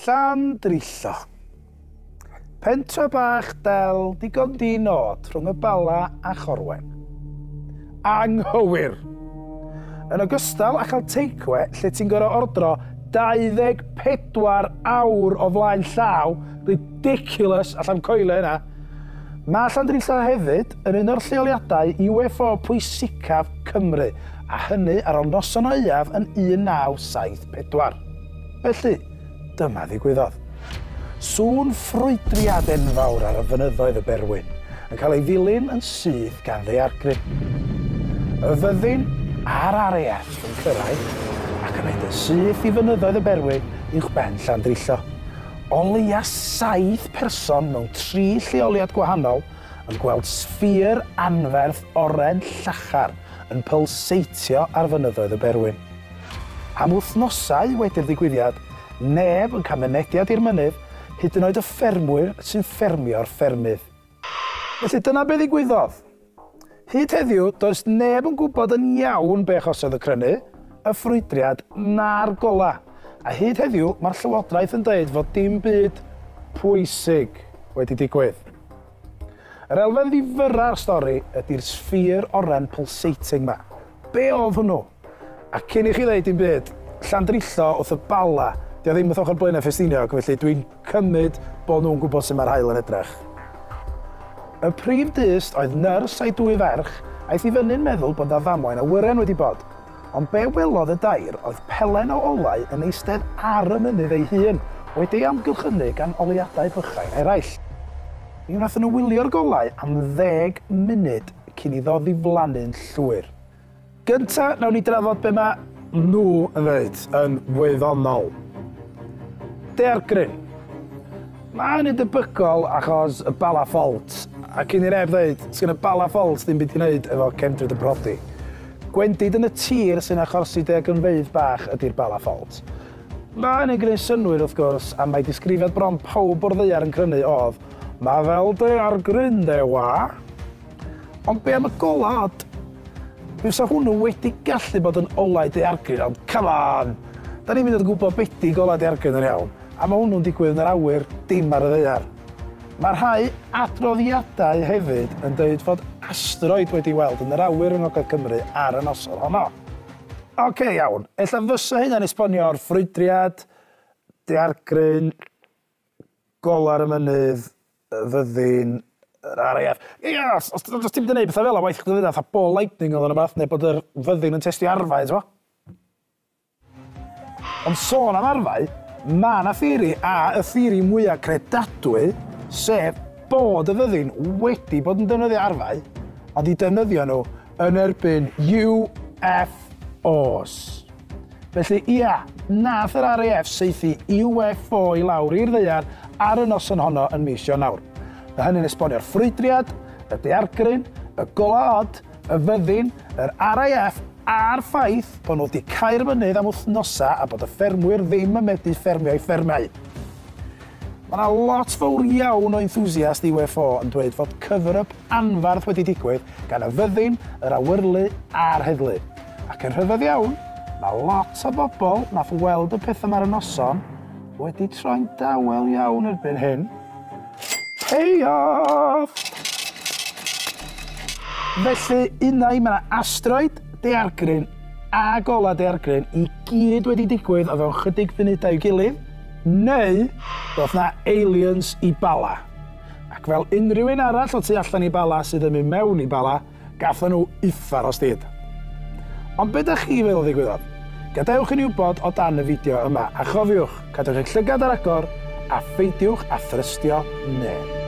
Llandrillo. Pentre bach del digon di-nod rhwng y Bala a Chorwen. Anghywir! Yn ogystal â chael takeaway lle ti'n gorfod ordro 24 awr o flaen llaw, ridiculous, alla'm coelio hynna, mae Llandrillo hefyd yn un o'r lleoliadau UFO pwysicaf Cymru, a hynny ar ôl noson o aeaf yn 1974. Felly, dyma ddigwyddodd. Sŵn ffrwydriad enfawr ar y fynyddoedd y Berwyn, yn cael ei ddilyn yn syth gan ddaeargryn. Y fyddin a'r RAF yn cyrraedd ac yn mynd yn syth i fynyddoedd y Berwyn uwchben Llandrillo. O leia 7 person mewn 3 lleoliad gwahanol yn gweld sffîr anferth oren llachar yn pylseitio ar fynyddoedd y Berwyn. Am wythnosau wedi'r ddigwyddiad, neb yn cael mynediad i'r mynydd, hyd yn oed y ffermwyr sy'n ffermio'r ffermydd. Felly dyna be ddigwyddodd. Hyd heddiw, does neb yn gwybod yn iawn be achosodd y crynu, y ffrwydriad na'r gola. A hyd heddiw, mae'r Llywodraeth yn dweud fod dim byd pwysig wedi digwydd. Yr elfen ddifyra'r stori ydy'r sffîr oren pulsating ma. Be oedd hwnnw? A cyn i chi ddeud dim byd, Llandrillo wrth y Bala, 'di o ddim wrth ochr Blaenau Ffestiniog, felly dwi'n cymryd bod nhw'n gwybod sut mae'r haul yn edrych. Y prif dyst oedd nyrs a'i dwy ferch, aeth i fyny'n meddwl bod 'na ddamwain awyren wedi bod. Ond be welodd y dair oedd pelen o olau yn eistedd ar y mynydd ei hun, wedi ei amgylchynu gan oleuadau bychain eraill. Mi wnaethon nhw wylio'r golau am ddeg munud cyn iddo ddiflannu'n llwyr. Gynta, nawn ni drafod be mae nhw yn ddeud yn wyddonol. Daeargryn. Mae hynny'n debygol achos y Bala Fault. A cyn i neb ddeud, sgyn y Bala Fault ddim byd i wneud efo cefndryd y prodi. Gwendid yn y tir sy'n achosi daeargrynfeydd bach ydy'r Bala Fault. Mae hynny'n gwneud synnwyr wrth gwrs, a mae disgrifiad bron pawb o'r ddaear yn crynu oedd, mae fel daeargryn de wa. Ond be am y golau od? Mi fysa hwnnw wedi gallu bod yn olau daeargryn, ond come on! Da ni'n mynd yn gwybod be 'di golau daeargryn yn iawn, a mae hwnnw'n digwydd yn yr awyr, dim ar y ddaear. Mae rhai adroddiadau hefyd yn dweud fod asteroid wedi weld yn yr awyr yng Ngogledd Cymru ar y noson honno. Oce, iawn, ella fysa hynna'n esbonio'r ffrwydriad, daeargryn, golau ar y mynydd, y fyddin, yr RAF. Ia, os, os, os ti'n mynd i wneud pethau fel 'na, waeth chdi ddeud fatha ball lightning oedd o'n rhywbeth, neu bod yr fyddin yn testio arfau, ti'n Ond sôn am arfau, mae 'na theori, a y theori mwyaf credadwy, sef bod y fyddin wedi bod yn defnyddio arfau, ond i defnyddio nhw yn erbyn UFOs. Felly, ia, nath yr RAF saethu UFO i lawr i'r ddaear ar y noson honno yn mis Ionawr. Mae hynny'n esbonio'r ffrwydriad, y daeargryn, y golau od, y fyddin, yr RAF a'r ffaith bod nhw wedi cau'r mynydd am wythnosau a bod y ffermwyr ddim yn medru ffermio eu ffermau. Mae yna lot fawr iawn o enthusiast UFO yn dweud fod cover-up anfarth wedi digwydd gan y fyddin, yr awyrlu a'r heddlu. Ac yn rhyfedd iawn, mae lot o bobl nath weld y pethau yma ar y noson wedi troi'n dawel iawn erbyn hyn. Pay off! Felly, unai mae yna asteroid, daeargryn a golau daeargryn i gyd wedi digwydd o fewn chydig funudau i'w gilydd, neu ddoth na aliens i Bala. Ac fel unrhyw un arall o tu allan i Bala sydd yn mynd mewn i Bala, gathon nhw uffar o styd. Ond be dach chi feddwl ddigwyddodd? Gadewch i ni wybod o dan y fideo yma, a chofiwch, cadwch eich llygad ar agor a pheidiwch â thrystio neb.